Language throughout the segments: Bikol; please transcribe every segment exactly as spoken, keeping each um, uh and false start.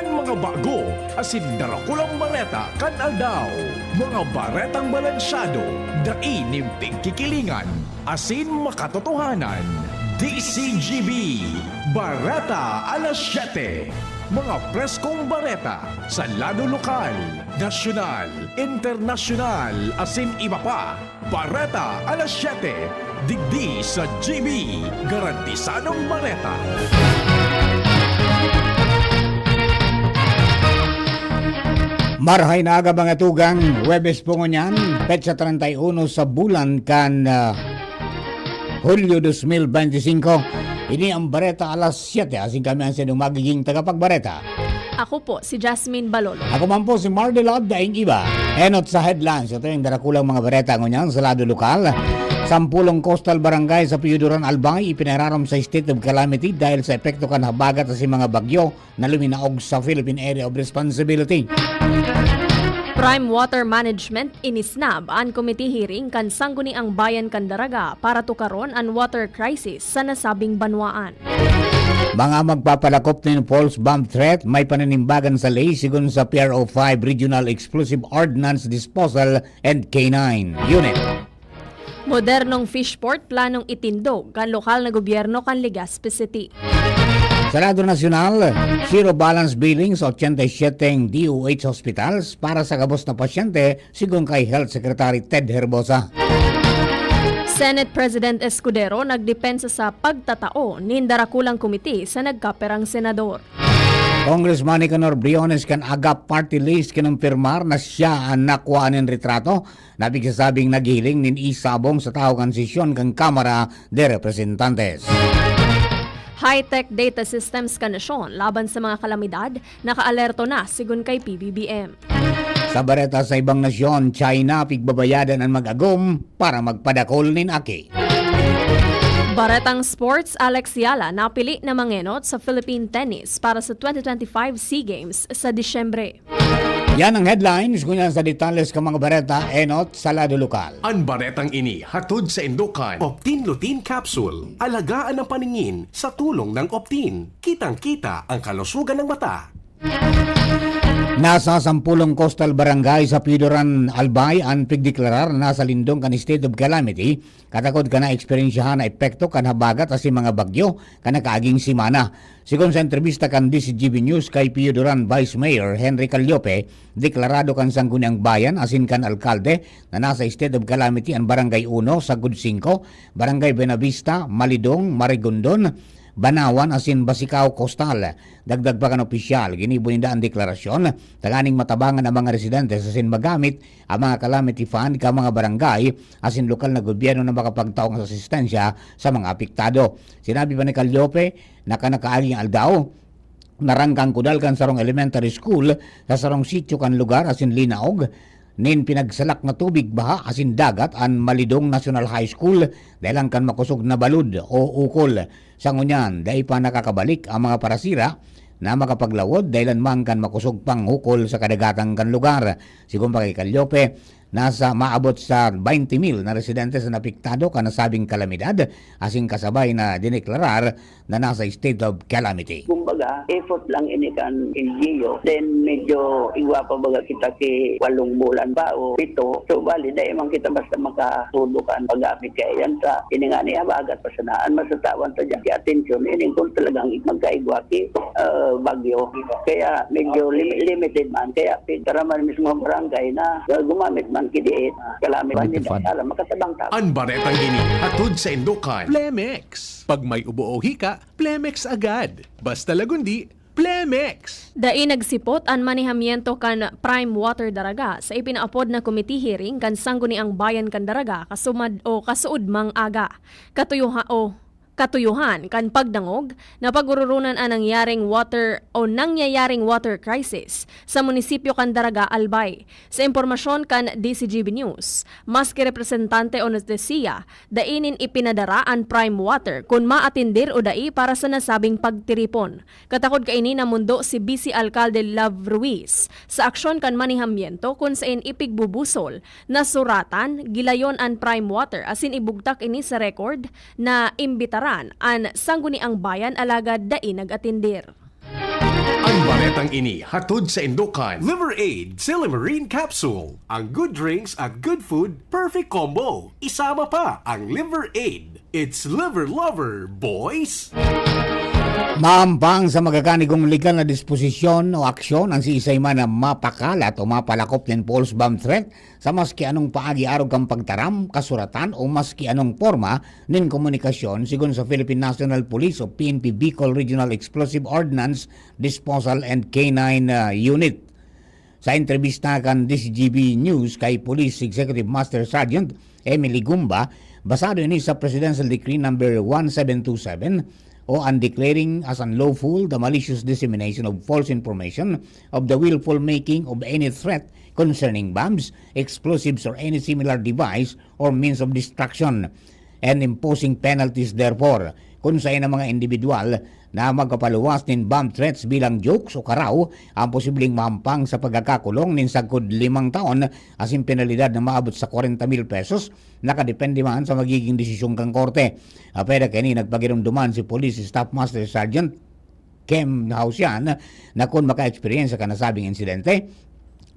Mga bago asin darakulang bareta kan aldaw. Mga baretang balansyado, dai nin pigkikilingan, asin makatotohanan. D C G B, Bareta Alas Siyete. Mga preskong bareta sa lado lokal, nasyonal, internasyonal, asin iba pa. Bareta Alas Siyete, digdi sa G B, garantisadong bareta. Marahay na aga, mga tugang. Huwebes po ngunyan, petsa treinta y uno sa bulan kan, ah, Hulyo dos mil bente singko. Ini ang Bareta Alas Siyete, asin kami ang saindong magiging tagapagbareta. Ako po si Jasmine Balolo. Ako man po si Mardy Love, daing iba. Enot sa headlines, ito yung darakulang mga bareta ngunyan sa lado lokal. Sampulong coastal barangay sa Piyuduran, Albay, ipinararom sa state of calamity dahil sa epekto kan habagat asin mga bagyo na luminaog sa Philippine Area of Responsibility. Prime Water Management, inisnab an committee hearing kan Sangguniang Bayan kan Daraga para tukaron an water crisis sa nasabing banwaan. Mga magpapalakop nin false bomb threat, may paninimbagan sa ley sigon sa P R O five Regional Explosive Ordnance Disposal and K nine Unit. Modernong fish port planong itindog kan lokal na gobyerno kan Legazpi City. Sa lado nasyonal, zero balance billing sa ochenta y siyete D O H hospitals para sa gabos na pasyente, sigon kay Health Secretary Ted Herbosa. Senate President Escudero nagdepensa sa pagtatao nin darakulang komite sa nagkaperang senador. Congressman Nicanor Briones kan AGAP Party List kinumpirmar na siya an nakuha nin retrato na pigsasabing naghihiling nin isabong sa tahaw kan sesyon kan Kamara de Representantes. High-tech data systems kan nasyon laban sa mga kalamidad, nakaalerto na, sigon kay P B B M. Sa bareta sa ibang nasyon, China pigbabayadan an mag-agom para magpadakol nin aki. Baretang sports, Alex Yala napili na mangenot sa Philippine Tennis para sa twenty twenty-five SEA Games sa Disyembre. Yan ang headlines. Ngunyan sa detalles kan mga bareta, enot sa lado lokal. An baretang ini hatod saindo kan Optin Lutein Capsule. Alagaan ang paningin sa tulong ng Optin. Kitang-kita ang kalusugan ng mata. Nasa sampulong coastal barangay sa Piyuduran, Albay an pigdeklarar na nasa lindong kan state of calamity, katakod kan naeksperyensyahan na epekto kan habagat asin mga bagyo kan nakaaging semana. Sigon sa entrebista kan D C G B News kay Piyuduran Vice Mayor Henry Calliope, deklarado kan Sangguniang Bayan asin kan alkalde na nasa state of calamity an Barangay Uno, Sagod Singko, Barangay Buenavista, Malidong, Marigondon, Banawan asin Basicao Coastal. Dagdag pa kan opisyal, ginibo ninda an deklarasyon tanganing matabangan ang mga residente asin magamit ang mga calamity fund kan mga barangay asin lokal na gobyerno na makapagtaong asistensya sa mga apektado. Sinabi pa ni Calliope na kan nakaaging aldaw, narangkang kudal kan sarong elementary school sa sarong sitio kan lugar asin linaog nin pinagsalak na tubig, baha asin dagat an Malidong National High School dahelan kan makosog na balod o ukol. Sa ngunyan, dai pa nakakabalik ang mga parasira na makapaglawod dahelan man kan makosog pang hukol sa kadagatan kan lugar. Sigon pa kay Calliope, nasa maabot sa twenty mil na residentes an apektado kan nasabing kalamidad, asin kasabay na dineklarar na nasa state of calamity. Kumbaga, effort lang ini kan L G U. Then, medyo igwa pa baga kita ki walong bulan pa o pito. So, bali, dai man kita basta makatudo kan pag-apit kaya yan sa ini nga ni habagat pa sana. An masatawan ta dyan, ki atensyon, ini kung talagang magkaigwa ki, ah, bagyo. Kaya medyo lim-, limited man. Kaya pigtaraman mismo ang barangay na, ah, gumamit man ki diit. Kalamit man Committee nila. Fund. Alam, makatabang tao. An baretang ini, hatod saindo kan Plemex. Pag may ubo o hika, Plemex agad. Basta Lagundi, Plemex! Dai nagsipot an manehamiento kan Prime Water Daraga sa ipinaapod na committee hearing kan Sangguniang Bayan kan Daraga kasumad o kasuodmang aga. Katuyoha-, o katuyohan kan pagdangog na pag-ororonan an nangyaring water o nangyayaring water crisis sa munisipyo kan Daraga, Albay. Sa impormasyon kan D C G B News, maski representante o notesiya, dai nin ipinadara an Prime Water kun maatindir o dai para sa nasabing pagtiripon. Katakod kaini, namundo si Vice Alcalde Love Ruiz sa aksyon kan manehamiento kun sain ipigbubusol na suratan, gilayon an Prime Water asin ibugtak ini sa record na imbitaran an Sangguniang Bayan alagad dai nag-atindir. An bareta Ang ini hatod sa Indokan. Liver Aid, Silimarin Capsule. Ang good drinks at good food, perfect combo. Isama pa ang Liver Aid. It's Liver Lover, boys! Maampang sa magakanigong legal na disposisyon o aksyon ang siisay man na mapakalat o mapalakop nin false bomb threat sa maski anong paagi arog kan pagtaram, kasuratan o maski anong porma nin komunikasyon, sigon sa Philippine National Police o P N P Bicol Regional Explosive Ordnance Disposal and K nine, ah, Unit. Sa entrebista kan D Z G B News kay Police Executive Master Sergeant Emily Gumba, basado ini sa Presidential Decree Number one seven two seven, o an declaring as unlawful the malicious dissemination of false information of the willful making of any threat concerning bombs, explosives, or any similar device or means of destruction, and imposing penalties therefore. Kun saen ang mga individual na magpapaluwas nin bomb threats bilang jokes o karaw, ang posibleng mahampang sa pagkakakulong nin sagkod limang taon asin penalidad na maabot sa kwarenta mil pesos, nakadepende man sa magiging desisyon kan korte. Apwera kaini, nagpagiromdoman si Police Staff Master Sergeant Kem Hausian na kun maka-eksperyensya kan nasabing insidente,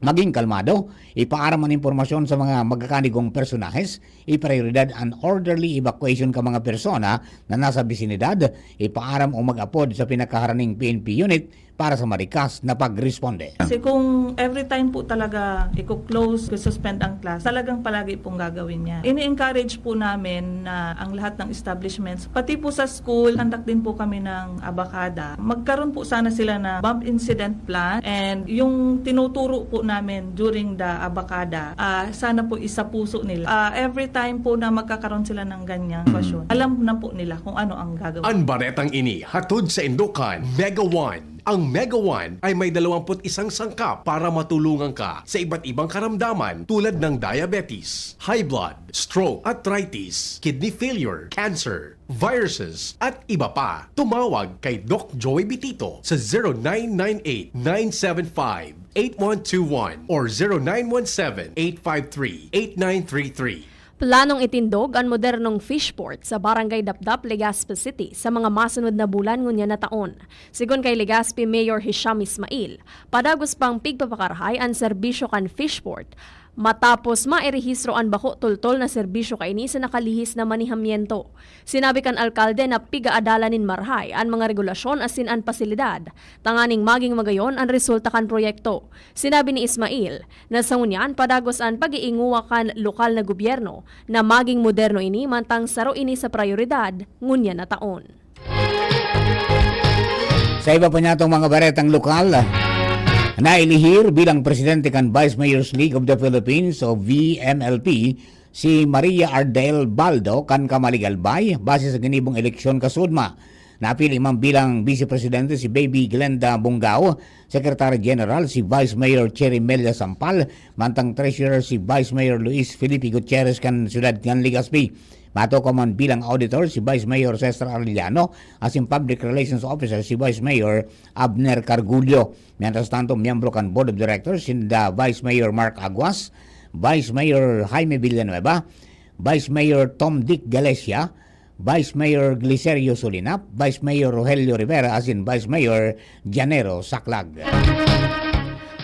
maging kalmado, ipaaram an impormasyon sa mga magkakanigong personahes, iprioridad an orderly evacuation kan mga persona na nasa bisinidad, ipaaram o mag-apod sa pinakaharaning P N P unit para sa marikas na pagresponde. Kasi kung every time po talaga i-close, i-suspend ang class, talagang palagi pong gagawin niya. Ini-encourage po namin na ang lahat ng establishments, pati po sa school, conduct din po kami ng abakada. Magkaroon po sana sila ng bomb incident plan, and yung tinuturo po namin during the abakada, ah, sana po isa puso nila. Ah, every time po na magkakaroon sila ng ganyang sitwasyon, alam na po nila kung ano ang gagawin. Ang baretang ini hatod sa Indokan, Mega One. Ang Mega One ay may dalawampu't isang sangkap para matulungan ka sa iba't ibang karamdaman tulad ng diabetes, high blood, stroke, arthritis, kidney failure, cancer, viruses, at iba pa. Tumawag kay Doc Joey Bitito sa zero nine nine eight, nine seven five, eight one two one or zero nine one seven, eight five three, eight nine three three. Planong itindog an modernong fishport sa Barangay Dapdap, Legazpi City sa mga masunod na bulan ngunyan na taon. Sigon kay Legazpi Mayor Hisham Ismail, padagos pang pigpapakarahay an serbisyo kan fishport matapos mairehistro an bako toltol na serbisyo kaini sa nakalihis na manehamiento. Sinabi kan alkalde na pigaadalan nin marahay an mga regulasyon asin an pasilidad tanganing maging magayon an resulta kan proyekto. Sinabi ni Ismail na sa ngunyan padagos an pag-iinguwa kan lokal na gobyerno na maging moderno ini, mantang saro ini sa prayoridad ngunyan na taon. Sa iba pa niyatong mga baretang lokal, nailihir bilang presidente kan Vice Mayors League of the Philippines o V M L P si Maria Ardel Baldo kan Camalig, Albay, base sa ginibong eleksyon ka SODMA. Napili man bilang Vice Presidente si Baby Glenda Bungao, Secretary General si Vice Mayor Cherry Melia Sampal, mantang Treasurer si Vice Mayor Luis Felipe Gutierrez kan siyudad kan Legazpi. Matukaw man bilang auditor si Vice Mayor Cesar Arellano, asin Public Relations Officer si Vice Mayor Abner Cargullo. Mientras tanto, miyembro kan Board of Directors sinda Vice Mayor Mark Aguas, Vice Mayor Jaime Villanueva, Vice Mayor Tom Dick Galecia, Vice Mayor Glicerio Solinap, Vice Mayor Rogelio Rivera, asin Vice Mayor Janero Saclag.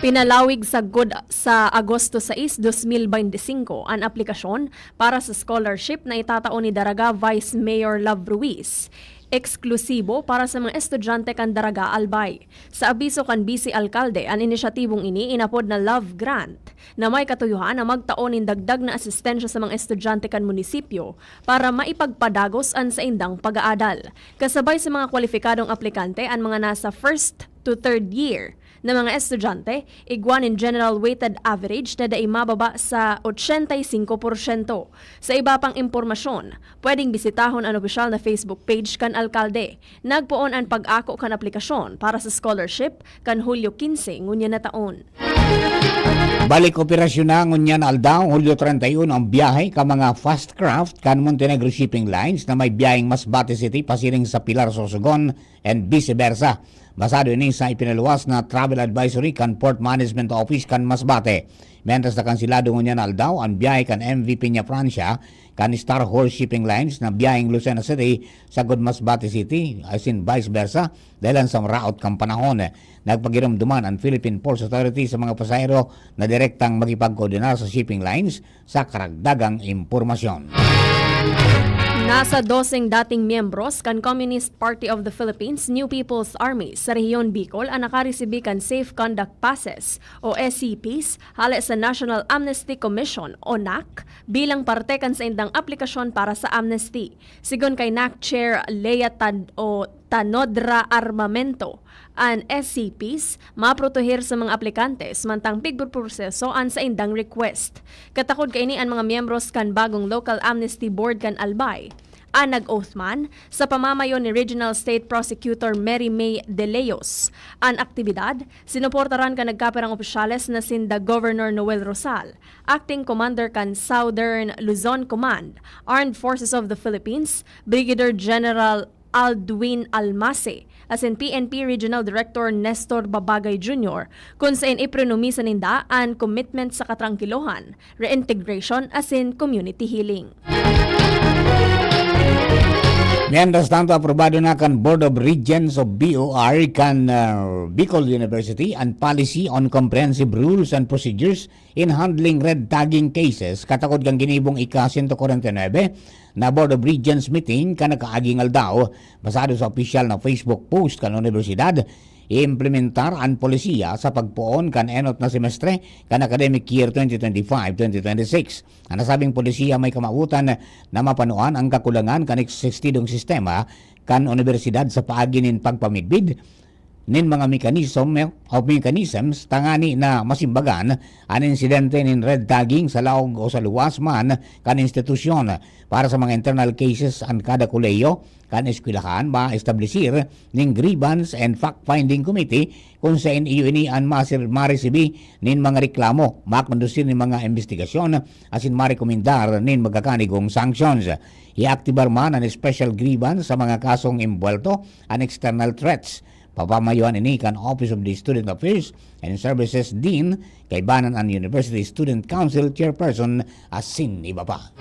Pinalawig sagkod sa Agosto sais, dos mil bente singko an aplikasyon para sa scholarship na itatao ni Daraga Vice Mayor Love Ruiz, eksklusibo para sa mga estudyante kan Daraga, Albay. Sa abiso kan Vice Alkalde, an inisyatibong ini inapod na Love Grant, na may katuyohan na magtao nin dagdag na asistensya sa mga estudyante kan munisipyo para maipagpadagos an saindang pag-aadal. Kasabay sa mga kwalipikadong aplikante an mga nasa first to third year na mga estudyante, igwa nin general weighted average na dai mababa sa ochenta y cinco porsyento. Sa iba pang impormasyon, pwedeng bisitahon an opisyal na Facebook page kan alkalde. Nagpoon an pag-ako kan aplikasyon para sa scholarship kan Hulyo quince ngunyan na taon. Balik operasyon na ngunyan na aldaw, Hulyo treinta y uno, ang biyahe kan mga fast craft kan Montenegro Shipping Lines na may biyaheng Masbate City pasiring sa Pilar, Sorsogon, and vice versa. Basado ini sa ipinaluwas na travel advisory kan Port Management Office kan Masbate. Mientras na kanselado ngunyan na aldaw an biyahe kan M V Peñafrancia kan Star Horse Shipping Lines na biyaheng Lucena City sagkod Masbate City, asin vice versa, dahelan sa maraot kan panahon. Nagpagiromdoman an Philippine Ports Authority sa mga pasahero na direktang makipagkoordinar sa shipping lines sa karagdagang impormasyon. Nasa doseng dating miyembros kan Communist Party of the Philippines, New People's Army, sa Rehiyon Bicol an nakaresibi kan Safe Conduct Passes o S C Ps hale sa National Amnesty Commission o NAC bilang parte kan saindang aplikasyon para sa amnesty. Sigon kay NAC Chair Lea Tad o Tanodra Armamento, an S C Ps maproteher sa mga aplikantes mantang pigpoproseso an saindang request. Katakod kaini an mga miyembros kan bagong Local Amnesty Board kan Albay. An nag-oath man, sa pamamayo ni Regional State Prosecutor Mary May De Leos. An aktibidad, sinuportaran kan nagkapirang opisyales na sinda Governor Noel Rosal, Acting Commander kan Southern Luzon Command, Armed Forces of the Philippines, Brigadier General Aldwin Almase, asin P N P Regional Director Nestor Babagay Junior, kun saen iprenomisa ninda an commitment sa katrangkilohan, reintegration asin community healing. Mientras tanto, aprobado na kan Board of Regents o B O R kan, ah, Bicol University an Policy on Comprehensive Rules and Procedures in Handling Red Tagging Cases, katakod kan ginibong ika-sento kwarenta y nuebe na Board of Regents meeting kan nakaaging aldaw. Basado sa opisyal na Facebook post kan unibersidad, iimplementar an polisiya sa pagpoon kan enot na semestre kan academic year twenty twenty-five twenty twenty-six. An nasabing polisiya may kamawotan na mapanuan ang kakulangan kan eksistidong sistema kan unibersidad sa paagi nin pagpamidbid nin mga mekanism o mechanisms tangani na masimbagan an insidente nin red tagging sa laog o sa luwas man kan institusyon. Para sa mga internal cases, an kada kolehiyo kan eskwelahan maestablesir nin grievance and fact-finding committee, kun saen iyo ini an masir-, maresibi nin mga reklamo, makondusir nin mga imbestigasyon, asin marekomendar nin magkakanigong sanctions. Iaktibar man an special grievance sa mga kasong embuwelto an external threats. Papamayuhan ini kan Office of the Student Affairs and Services Dean, kaibanan an University Student Council Chairperson, asin iba pa.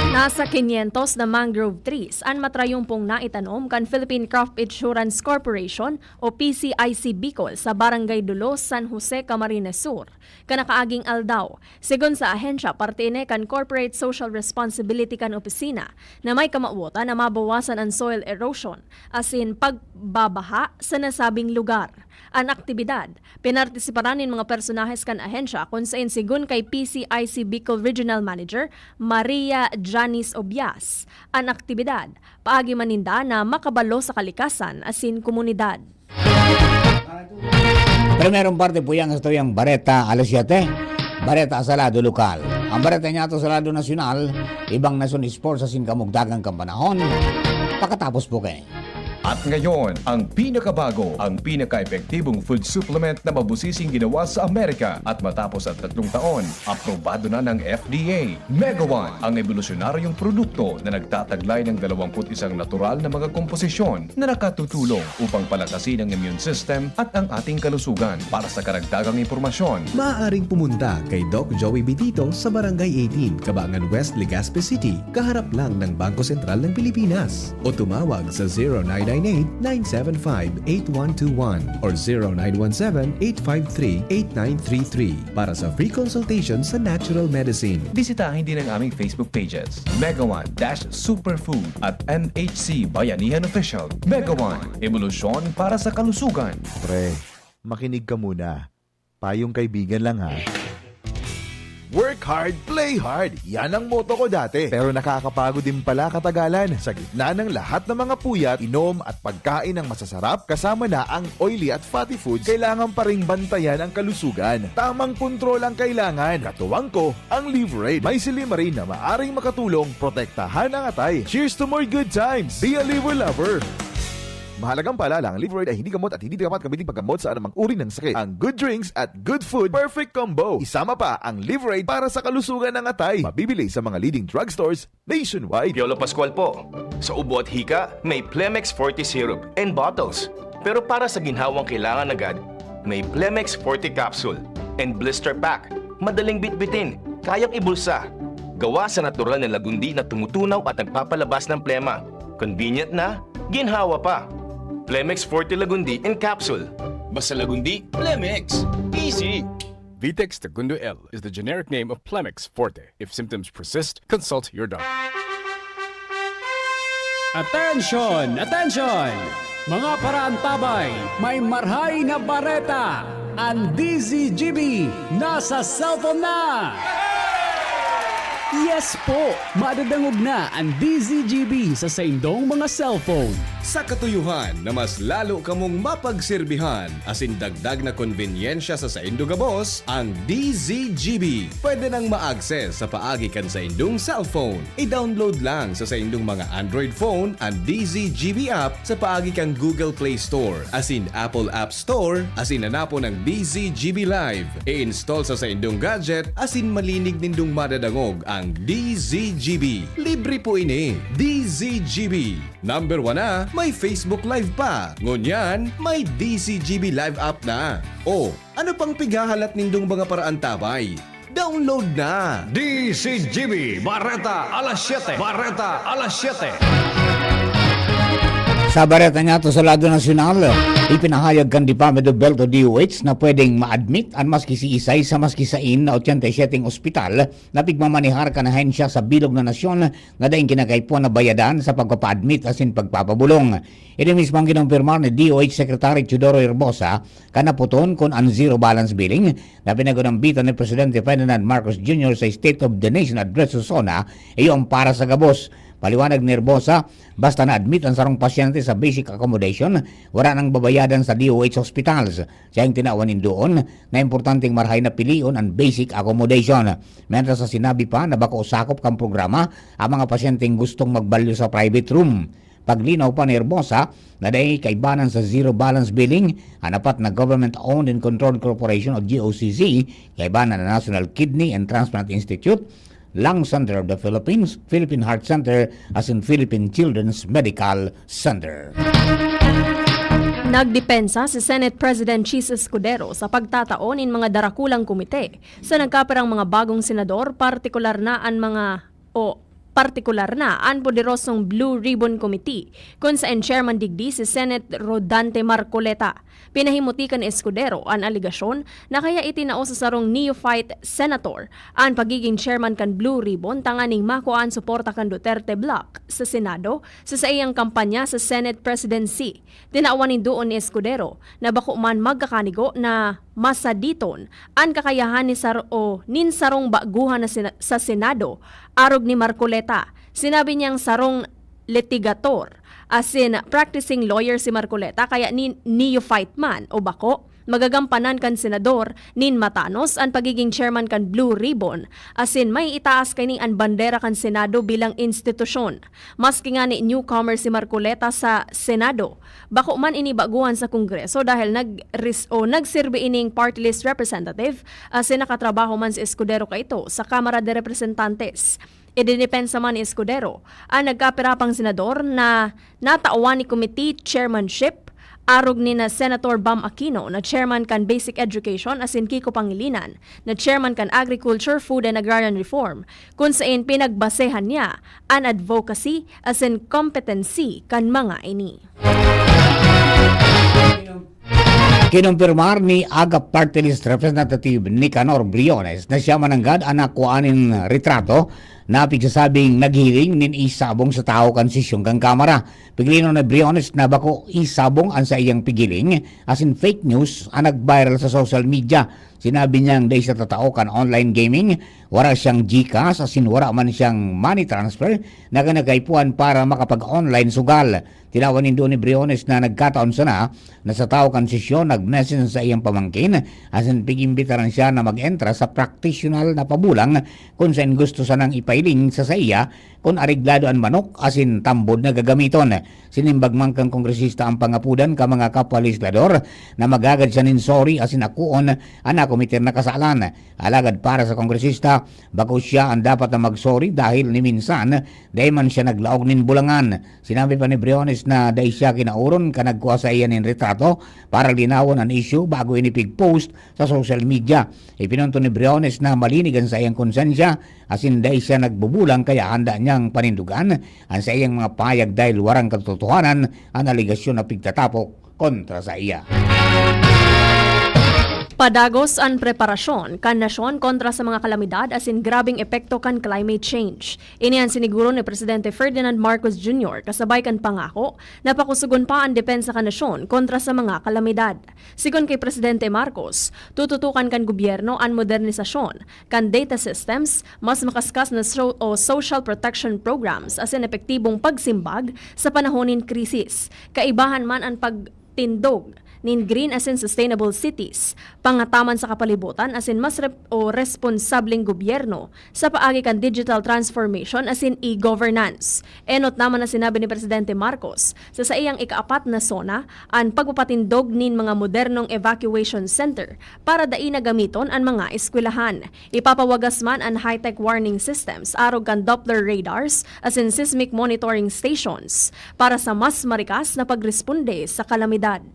Nasa quinientos na mangrove trees an matrayumpong naitanom kan Philippine Crop Insurance Corporation o P C I C Bicol sa Barangay Dulos, San Jose, Camarines Sur, kan nakaaging aldaw. Sigon sa ahensya, parte ini kan corporate social responsibility kan opisina na may kamawotan na mabawasan an soil erosion asin pagbabaha sa nasabing lugar. An aktibidad, pinartisiparan nin mga personahes kan ahensya kun saen sigon kay P C I C Bicol Regional Manager Maria Janice Obias. An aktibidad, paagi man ninda na makabalo sa kalikasan asin komunidad. Primerong parte po yan sa tuyang Bareta alas siyete. Bareta sa lado lokal. Ang bareta niya to sa lado nasyonal, ibang nasyon sports sa singkamugdagang kampanahon. Pakatapos po kayo. At ngayon, ang pinakabago, ang pinaka-epektibong food supplement na mabusising ginawa sa Amerika at matapos ang tatlong taon, aprobado na ng F D A. Mega One, ang ebolusyonaryong produkto na nagtataglay ng dalawampu't isang natural na mga komposisyon na nakatutulong upang palakasin ang immune system at ang ating kalusugan. Para sa karagdagang impormasyon, maaaring pumunta kay Doc Joey Bitito sa Barangay eighteen, Cabangan West, Legazpi City, kaharap lang ng Bangko Sentral ng Pilipinas. O tumawag sa zero nine nine eight, nine seven five, eight one two one or zero nine one seven, eight five three, eight nine three three para sa free consultation sa natural medicine. Bisitahin din ang aming Facebook pages, Mega One dash Superfood at M H C Bayanihan Official. Mega One, ebolusyon para sa kalusugan. Pre, makinig ka muna. Payong kaibigan lang, ha. Work hard, play hard. Yan ang motto ko dati. Pero nakakapagod din pala katagalan. Sa gitna ng lahat ng mga puyat, inom at pagkain ng masasarap, kasama na ang oily at fatty foods, kailangan pa ring bantayan ang kalusugan. Tamang kontrol ang kailangan. Katuwang ko, ang Liverade. May silymarin na maaring makatulong protektahan ang atay. Cheers to more good times! Be a Liver Lover! Mahalagang paalala, ang Liverade ay hindi gamot at hindi dapat gamitin paggamot sa anumang uri ng sakit. Ang good drinks at good food, perfect combo. Isama pa ang Liverade para sa kalusugan ng atay. Mabibili sa mga leading drugstores nationwide. Piolo Pascual po. Sa ubo at hika, may Plemex Forte Syrup and bottles. Pero para sa ginhawang kailangan agad, may Plemex Forte Capsule and Blister Pack. Madaling bitbitin, kayang ibulsa. Gawa sa natural na lagundi na tumutunaw at nagpapalabas ng plema. Convenient na, ginhawa pa. Plemex Forte Lagundi in Capsule. Basta Lagundi, Plemex. Easy! Vitex Tagundo L is the generic name of Plemex Forte. If symptoms persist, consult your doctor. Attention! Attention! Mga paraantabay, may marhay na bareta! An D Z G B nasa cellphone na! Yes po! Madadangog na an D Z G B sa saindong mga cellphone. Sa katuyuhan na mas lalo kamong mapagserbihan asin dagdag na konbenyensya sa saindo gabos, ang D Z G B pwede nang ma-access sa paagi kan saindong cellphone. I-download lang sa saindong mga Android phone an D Z G B app sa paagi kan Google Play Store asin Apple App Store asin hanapon ang D Z G B Live. I-install sa saindong gadget asin malinig nindong madadangog ang D Z G B. Libre po ini. D Z G B. Number one na, may Facebook Live pa. Ngunyan, may D Z G B Live app na. O, ano pang pighahalat nindong mga paraantabay? Download na! D Z G B, Bareta alas siyete. Bareta alas siyete. Sa bareta niya to sa lado nasyonal, ipinahayag kan Department of Health o D O H na pwedeng ma-admit an maski si isay sa maski sain na ochenta y siyete ospital na pigmamanehar kan ahensya sa bilog na nasyon na daing kinakaipuhan na bayadan sa pagpapa-admit asin pagpapabulong. Ini mismo ang kinumpirmar ni D O H Secretary Teodoro Herbosa kan naputon kun an zero balance billing na pinagunambitan ni Presidente Ferdinand Marcos Junior sa State of the Nation Address sa SONA, iyo ang para sa gabos. Paliwanag ni Herbosa, basta na-admit ang sarong pasyente sa basic accommodation, wala nang babayadan sa D O H hospitals. Siya ang tinawan nin doon na importanteng marahay na pilion an basic accommodation. Mientras na sinabi pa na bako sakop kan programa ang mga pasyenteng gustong magbalyo sa private room. Paglinaw pa ni Herbosa na dai kaibanan sa zero balance billing an apat na government-owned and controlled corporation o G O C C, kaibanan na National Kidney and Transplant Institute, Lung Center of the Philippines, Philippine Heart Center, asin Philippine Children's Medical Center. Nagdepensa si Senate President Chiz Escudero sa pagtatao nin mga darakulang komite sa nagkapirang mga bagong senador, partikular na an mga, o partikular na an poderosong Blue Ribbon Committee, kun saen chairman digdi si Senate Rodante Marcoleta. Pinahimuti kan Escudero an alegasyon na kaya itinao sa sarong neophyte senator an pagiging chairman kan Blue Ribbon tanganing makua an suporta kan Duterte bloc sa Senado sa saiyang kampanya sa Senate presidency. Tinawan nin doon ni Escudero na bako man magkakanigo na masaditon an kakayahan ni sar-, o nin sarong baguhan na sina-, sa Senado, arog ni Marcoleta. Sinabi niyang sarong litigator, asin practicing lawyer si Marcoleta, kaya ni-, neophyte man o bako, magagampanan kan senador nin matanos an pagiging chairman kan Blue Ribbon, asin may itaas kaini an bandera kan Senado bilang institusyon. Maski ngani newcomer si Marcoleta sa Senado, bako man ini baguhan sa Kongreso dahil nag-res-, o nagserbi ining party list representative, asin nakatrabaho man si Escudero kaito sa Kamara de Representantes. Idinipensa man ni Escudero an nagkapira pang senador na natawan ni committee chairmanship, arog ni na Senator Bam Aquino na chairman kan Basic Education asin Kiko Pangilinan na chairman kan Agriculture, Food and Agrarian Reform, kun saen pinagbasehan niya an advocacy asin competency kan mga ini. Kinumpirmar ni AGAP Party List Representative Nicanor Briones na siya mananggad an nakuha nin retrato na pigsasabing naghiling nin isabong sa tawo kan sesyon kan Kamara. Pigilin ni Briones na bako isabong an saiyang pigiling, asin fake news an nag-viral sa social media. Sinabi niyang dai siya tatao kan online gaming, wara siyang GCash, asin wara man siyang money transfer na kinakaipuhan para makapag-online sugal. Tinawan nindo ni Briones na nagkataon sana na sa tawo kan sesyon nag-message sa iyang pamangkin, asin pig-imbitaran siya na mag-entra sa practitioner na pabulang kun saen gusto sanang ipahiling sa saiya kun areglado an manok asin tambod na gagamiton. Sinimbag man kan kongresista ang pangapodan kan mga kapwa legislador na maghagad siya nin sorry asin akoon an nakometer na kasalan. Alagad para sa kongresista, bako siya an dapat na mag-sorry dahil ni minsan dai man siya naglaog nin bulangan. Sinabi pa ni Briones na dai siya kinaoron kan nagkua saiya nin retrato para linawon an isyu bago ini pig-post sa social media. Ipinunto ni Briones na malinig an saiyang konsensya asin dai siya nagbubulang, kaya handa niyang panindogan an saiyang mga pahayag dahil warang katotohanan an alegasyon na pigtatapok kontra saiya. Padagos an preparasyon kan nasyon kontra sa mga kalamidad asin grabeng epekto kan climate change. Ini an siniguro ni Presidente Ferdinand Marcos Junior kasabay kan pangako na pakusogon pa an depensa kan nasyon kontra sa mga kalamidad. Sigon kay Presidente Marcos, tututukan kan gobyerno an modernisasyon kan data systems, mas makaskas na so- o social protection programs asin epektibong pagsimbag sa panahon nin krisis. Kaibahan man an pagtindog nin green asin sustainable cities, pangataman sa kapalibutan asin mas rep- o responsableng gobyerno sa paagi kan digital transformation asin e-governance. Enot naman na sinabi ni Presidente Marcos, sa saiyang ikaapat na SONA, an pagpapatindog nin mga modernong evacuation center para dai na gamiton an mga eskwelahan. Ipapawagas man an high-tech warning systems arog kan Doppler radars asin seismic monitoring stations para sa mas marikas na pagresponde sa kalamidad.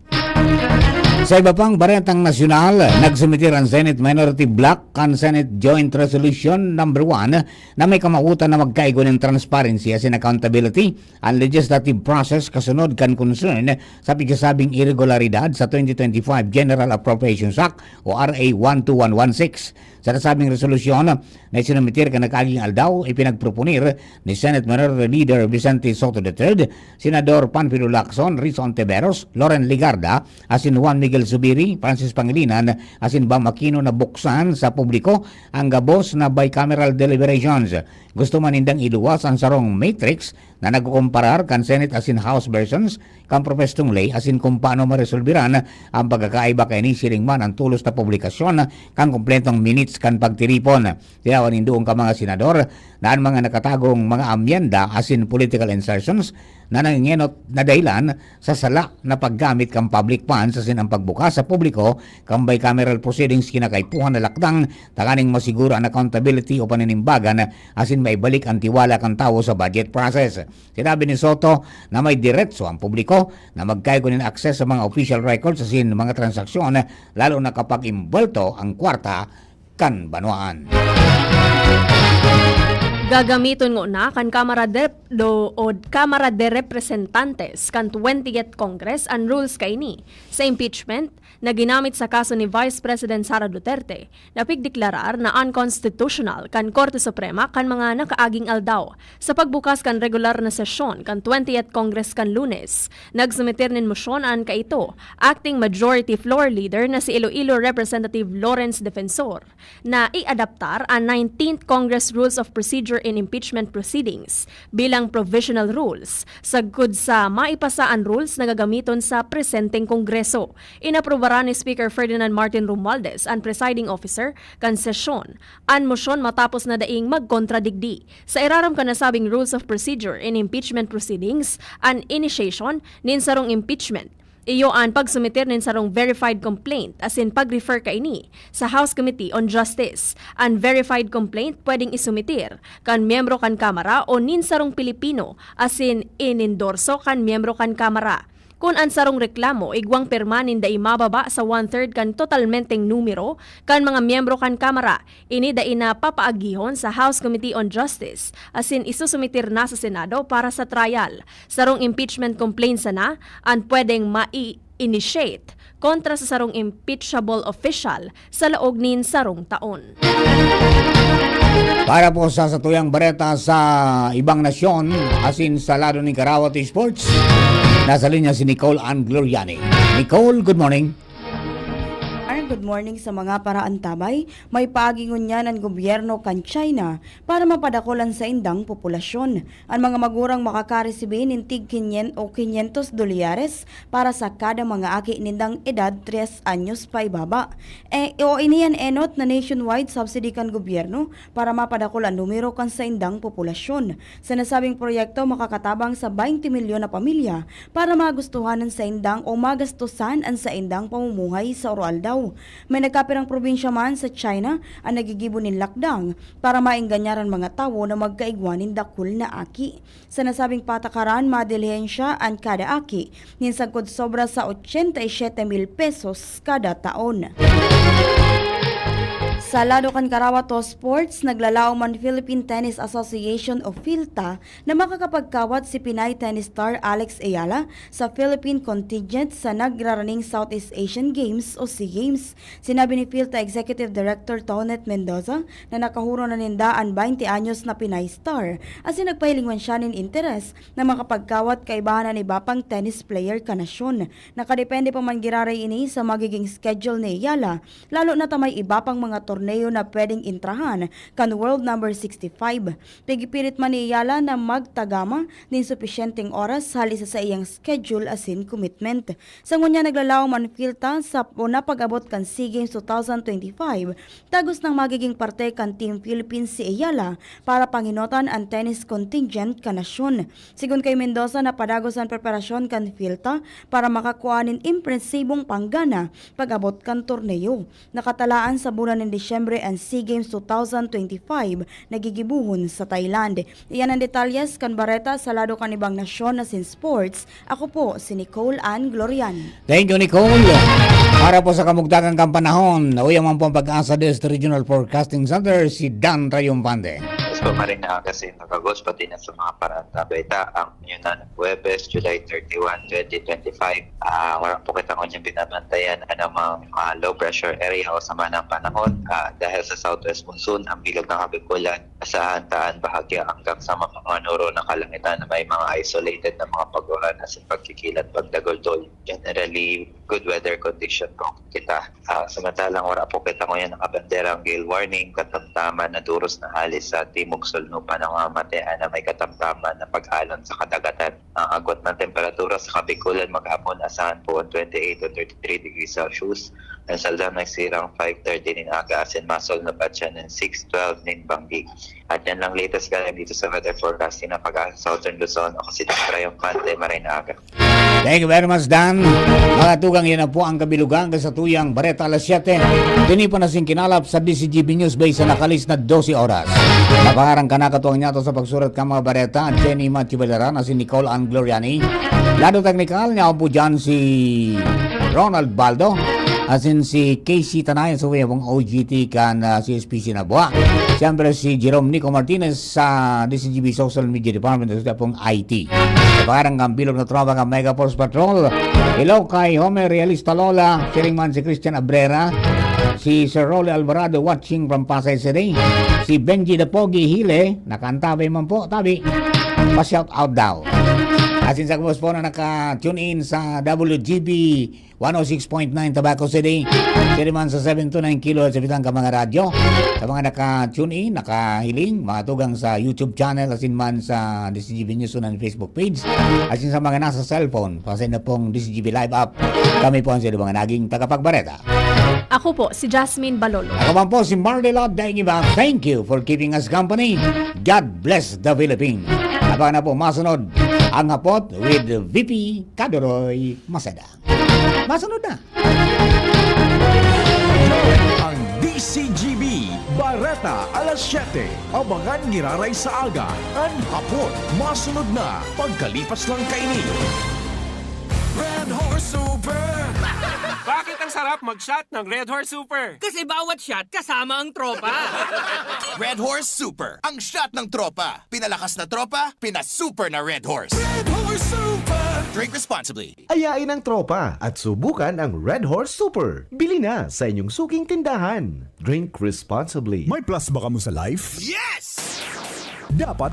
Sa iba pang baretang nasyonal, nagsumitir an Senate Minority Bloc kan Senate Joint Resolution Number One na may kamawotan na magkaigo nin transparency asin accountability an legislative process kasunod kan concern sa pigsasabing irregularidad sa twenty twenty-five General Appropriations Act o R A one two one one six. Sa nasabing resolusyon na isinumitir kan nakaaging aldaw, ipinagproponir ni Senate Minority Leader Vicente Sotto the third, Senador Panfilo Lacson, Rizzo Ontiveros, Loren Legarda, asin Juan Miguel Zubiri, Francis Pangilinan, asin Bam Aquino na buksan sa publiko ang gabos na bicameral deliberations. Gusto man nindang iluwas an sarong matrix na nagkukumparar kan Senate asin House versions kan propuestong ley asin kung paano maresolbiran ang pagkakaiba kaini siring man ang tolos na publikasyon kan kompletong minutes kan pagtiripon. Tinawan nin duon ka mga senador na an mga nakatagong mga amyenda asin political insertions na nangengenot na dahilan sa sala na paggamit kan public funds asin ang pagbukas sa publiko kan bicameral proceedings kinakaipuhan na lakdang tanganing masiguro an accountability o paninimbagan asin maibalik an tiwala kan tawo sa budget process. Sinabi ni Sotto na may diretso ang publiko na magkaigo nin access sa mga official records asin mga transaksyon, lalo na kapag imbolto ang kwarta kan banwaan. Gagamiton ngona kan Kamara de, do, o Kamara de Representantes kan twentieth Congress an rules kaini sa impeachment na ginamit sa kaso ni Vice President Sara Duterte na pigdeklarar na unconstitutional kan Korte Suprema kan mga nakaaging aldaw. Sa pagbukas kan regular na sesyon kan twentieth Congress kan Lunes, nagsumitir nin mosyon an kaito, Acting Majority Floor Leader na si Iloilo Representative Lawrence Defensor, na iadaptar an nineteenth Congress Rules of Procedure in Impeachment Proceedings bilang provisional rules, sagkod sa maipasa an rules na gagamiton sa presenteng Kongreso. Inaprubaran ni Speaker Ferdinand Martin Romualdez, an presiding officer kan sesyon, an mosyon matapos na daing magkontradigdi. Sa irarom kan nasabing Rules of Procedure in Impeachment Proceedings, an initiation nin sarong impeachment iyo an pagsumitir nin sarong verified complaint asin pag-refer kaini sa House Committee on Justice. An verified complaint pwedeng isumitir kan miyembro kan Kamara o nin sarong Pilipino asin inendorso kan miyembro kan Kamara. Kun an sarong reklamo igwang pirma nin dai mababa sa one-third kan totalmenteng numero kan mga miyembro kan Kamara, ini dai na papaagihon sa House Committee on Justice, asin isusumitir na sa Senado para sa trial. Sarong impeachment complaint sana an pwedeng mai-initiate kontra sa sarong impeachable official sa laog nin sarong taon. Para po sa satuyang bareta sa ibang nasyon, asin sa lado ni Karawat Sports, nasa linya si Nicole Ann Gloriani. Nicole, good morning. Ar, good morning sa mga paraantabay. May paagi ngunyan an gobyerno kan China para mapadakol an saindang populasyon. An mga magurang makakaresibi nin tig kinyen o quinientos dolyares para sa kada mga aki nindang edad tres anyos paibaba. E, o ini an enot na nationwide subsidy kan gobyerno para mapadakol an numero kan saindang populasyon. Sa nasabing proyekto, makakatabang sa baynte milyon na pamilya para magustuhan an saindang o magastusan an saindang pamumuhay sa aroaldaw. May nagkapirang probinsya man sa China ang nagigibo nin lockdown para maengganyan an mga tawo na magkaigwa nin dakul na aki. Sa nasabing patakaran, madilihensya an kada aki nin sagkod sobra sa ochenta y siete mil pesos kada taon. Sa lado kan Karawa to Sports, naglalaom an Philippine Tennis Association o PHILTA na makakapagkawat si Pinay tennis star Alex Ayala sa Philippine contingent sa nagraraning Southeast Asian Games o SEA Games. Sinabi ni PHILTA Executive Director Tonet Mendoza na nakahuro na ninda an baynte anyos na Pinay star, asin nagpahiling man siya nin interes na makapagkawat kaibahan an iba pang tennis player kan nasyon. Nakadepende pa man giraray ini sa magiging schedule ni Ayala, lalo na ta may iba pang mga torneo na pwedeng entrahan kan World Number sixty-five. Pigipilit man ni Ayala na magtagama nin supisyenteng oras hali sa saiyang schedule asin commitment. Sa ngunyan, naglalaom an PHILTA sa o na pag-abot kan SEA Games twenty twenty-five, dagos nang magiging parte kan Team Philippines si Ayala para pangenotan an tennis contingent kan nasyon. Sigon kay Mendoza, napadagos an preparasyon kan PHILTA para makakua nin impresibong panggana pag-abot kan torneo. Nakatalaan sa bulan nin Disyembre an SEA Games twenty twenty-five na gigibohon sa Thailand. Iyan an detalyes kan bareta sa lado kan ibang nasyon asin sports. Ako po si Nicole Ann Gloriani. Thank you, Nicole. Para po sa kamugtakan kan panahon, uya man po ang Pag-asa Dest Regional Forecasting Center, si Dan Trayumpante. Yes po, Marina Agassi, Nagagos, pati na sa mga paraan na balita. Ang yun na, Huwebes, July thirty-one, twenty twenty-five. Ah, wala po kita ngunyan binabantayan anumang, ah, low pressure area o sama ng panahon. Ah, dahil sa southwest monsoon, ang bilog ng Kabikulan, asahan ta an bahagya hanggang sa mga manuro na kalangitan na may mga isolated na mga pag-ulan asin pagkikilat pagdagultol. Generally, good weather condition po kita. Ah, samantalang wala po kita ngunyan nakabanderang gale warning, katamtaman na duros na hali sa timog sulno pa namamatean na may katamtaman na pag-alon sa kadagatan. Ang agwat ng temperatura sa Kabikulan maghapon, asahan po ang twenty-eight to thirty-three degrees Celsius. Ang saldang nagsirang five thirty nin aga, asin masulno pa siya ng six twelve nin banggi. At yan lang latest galing dito sa weather forecasting ng Pag-asa Southern Luzon. Ako si Doctor Triumphante, maray na aga. Thank you very much, Dan. Mga tugang, yan na po ang kabilugan sa tuyang Bareta Alas Siyete. Dini po na singkinalap sa D C G B News Base sa nakalis na dose oras. Napangarang ka na katuwang niyato sa pagsurat ka mga bareta, Jenny Matthew Valera na si Nicole Ann Gloriani. Lado teknikal niya po dyan si Ronald Baldo. Asin si K C Tanay, sa uyabong O G T kan, ah, C S P C na buha. Siyempre si Jerome Nico Martinez sa D C G B Social Media Department, sa uyabong I T. Sa pangarang kan bilog na tropa kan Mega Force Patrol. Hello kay Homer Realista Lola, siring man si Christian Abrera, si Sir Rolly Alvarado watching from Pasay City, si Benji the Pogi Hile, nakaantabay man po, tabi. Pa-shout out daw. Asin sa gabos po na naka-tune in sa W G B one oh six point nine Tabaco City. Siring man sa seven two nine kilohertz sa bitang ka mga radyo. Sa mga naka-tune in, nakahiling, mga tugang sa YouTube channel, asin man sa D C G B News Unan Facebook page, asin sa mga nasa cellphone, pasay na pong D C G B Live app. Kami po ang sila mga naging tagapagbareta. Ako po, si Jasmine Balolo. Ako man po, si Marley Lord Daingiba. Thank you for keeping us company. God bless the Philippines. Abangan na po masunod ang Hapot with V P Kadoroy Maceda. Masunod na. Ang D C G B Bareta Alas Siyete. Abangan giraray sa aga, an Hapot. Masunod na, pagkalipas lang kaini. Red Horse Super! Bakit ang sarap mag-shot ng Red Horse Super? Kasi bawat shot kasama ang tropa. Red Horse Super, ang shot ng tropa. Pinalakas na tropa, pinasuper na Red Horse. Red Horse Super! Drink responsibly. Ayain ang tropa at subukan ang Red Horse Super. Bili na sa inyong suking tindahan. Drink responsibly. May plus ba kamo sa life? Yes! Dapat